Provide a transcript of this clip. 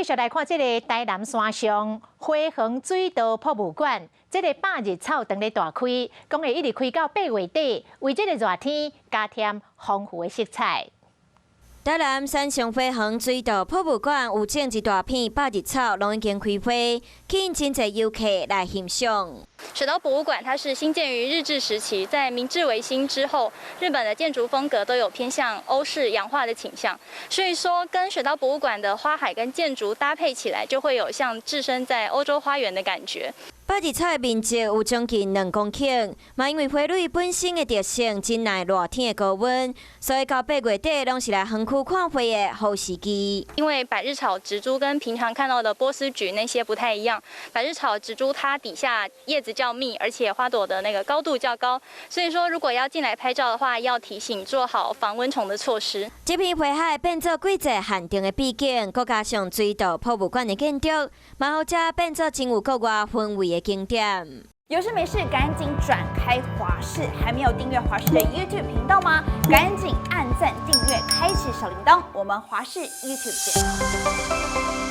續來看這个台南山上花園水道博物館，這个百日草當咧大開，講會一直開到8月底，為這个熱天加添豐富的色彩。台南山上花園水道博物館有種一大片百日草，攏已經開花，吸引真濟遊客來欣賞。水道博物館它是興建於日治時期，在明治維新之後，日本的建築風格都有偏向歐式洋化的傾向，所以說跟水道博物館的花海跟建築搭配起來，就會有像置身在歐洲花園的感覺。百日草的面積有將近2公頃，嘛因為花蕊本身的特性，真耐熱天的高溫，所以到8月底攏是來園區看花的好時機。因為百日草植株跟平常看到的波斯菊那些不太一樣，百日草植株它底下葉子較密，而且花朵的那個高度較高，所以說如果要進來拍照的話，要提醒做好防蚊蟲的措施。這片花海變做季節限定的美景，閣加上水道博物館的建築，嘛予遮變做真有國外氛圍的景點。有事沒事趕緊轉開華視，還沒有訂閱華視的 YouTube 頻道嗎？趕緊按讚訂閱，開啟小鈴鐺。我們華視 YouTube 見。